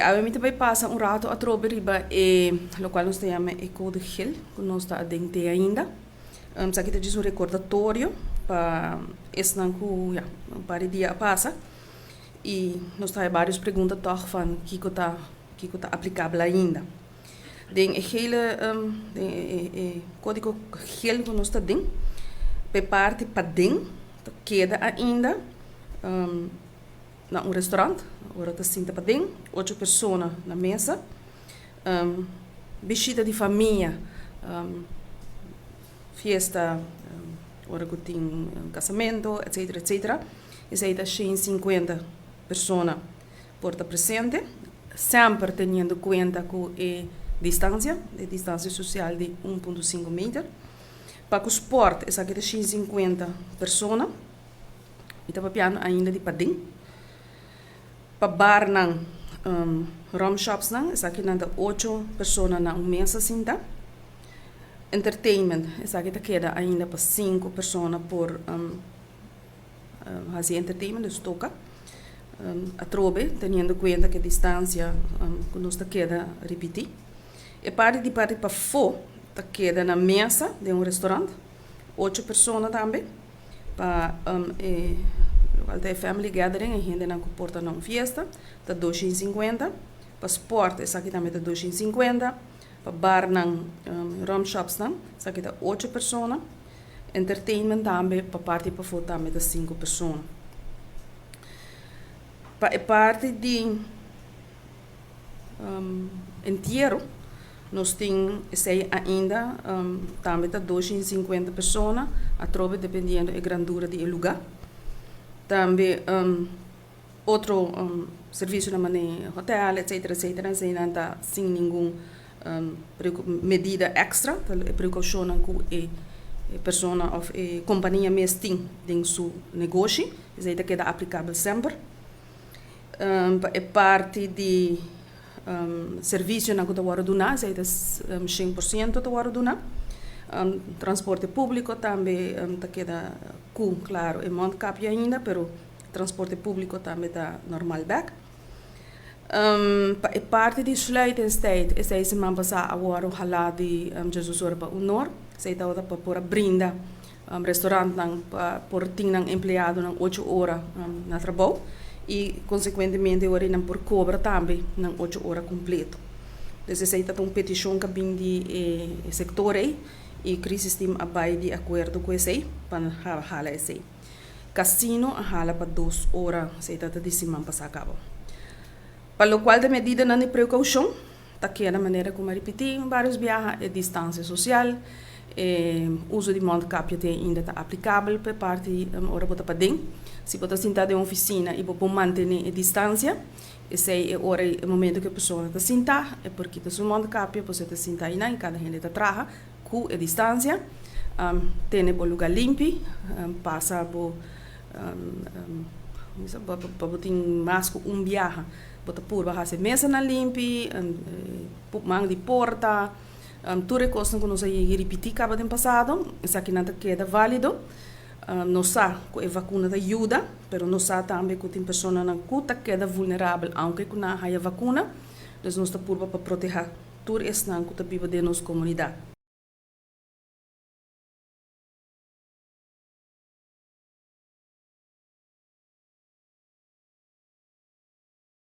Awe mi ta bay pasa un rato atrobe riba e locual nos ta yama e code geel cu nos ta aden te ainda. Esaki ta djis un recordatorio pa esnan cu ya un par di dia a pasa y nos ta haya varios pregunta tog van kico ta aplicabel ainda. Den e gele, den e codigo geel cu nos ta den, pe parti paden ta keda ainda na un restaurant, ora ta sinta paden, ocho persona na mesa. Bishita di famia, fiesta, ora cu tin casamento, etc., etc. Esey ta 150 persona por ta presente, semper teniendo cuenta cu e distancia social di 1.5 meter. Pa cu sport, esaki ta 150 persona. Y ta papiando ainda di paden. Pa bar nan, rum shops nan, esaki nan ta 8 persona na un mesa sinta. Entertainment, esaki ta keda ainda pa 5 persona por haci entertainment, dus toca. Atrobe, teniendo cuenta cu e distancia cu nos ta keda ripiti. E parti di parti pafo ta keda na mesa di un restaurant, 8 persona tambe. Pa e family gathering, e hendenan cu por ta na un fiesta, ta 250. Pa sport, esaki tambe ta 250. Pa bar nan, rum shops nan, esaki ta 8 persona. Entertainment tambe, pa parti pafo tambe ta 5 persona. Pa e parti di entiero, nos tin esey ainda tambe ta 250 persona, atrobe dependiendo e grandura di e lugar. Tambe otro servicio na manera hotel, etc., etc., esey nan ta sin ningun medida extra, e precaucion cu e persona of e compania mes tin den su negoshi, esey ta keda aplicabel semper. Pa e parti di servicio nan cu ta wordo duna, esey ta 100% ta wordo duna. Transporte publico tambe ta keda cu, claro, e mondkapje ainda, pero transporte publico tambe ta normal back. Pa e parti di sluitingstijd, esey siman pasa a wordo hala di 12 or pa 1 or. Esey ta pa por brinda restaurant nan pa por tin nan empleado nan 8 ora na trabou y consecuentemente ora nan por cobra tambe nan 8 ora completo. Dus esey ta un peticion cu a bin di e sector ey y crisis team a bay di acuerdo cu esey pa hala esey. Casino a hala pa 2 ora, esey ta di siman pasa caba. Pa locual ta medida nan di precaucion, ta keda manera cu mi a ripiti varios biaha, e distancia social, e uso di mondkapje te ainda ta aplicabel pa parti ora bo ta paden. Si bo ta sinta den oficina y bo por mantene e distancia, esey e ora, e momento cu e persona ta sinta, e por kita su mondkapje, bo ta sinta eynan y cada hende ta traha cu e distancia. Tene bo lugar limpi, pasa bo pa bo tin mas cu un biaha, bo ta purba haci mesa nan limpi, man di porta, tur e cosnan cu nos a ripiti caba den pasado, esaki nan ta keda valido. Nos sa cu e vacuna ta yuda, pero nos sa tambe cu tin personanan cu ta keda vulnerabel aunke cu nan haya vacuna, dus nos ta purba pa proteha tur esnan cu ta biba den nos comunidad.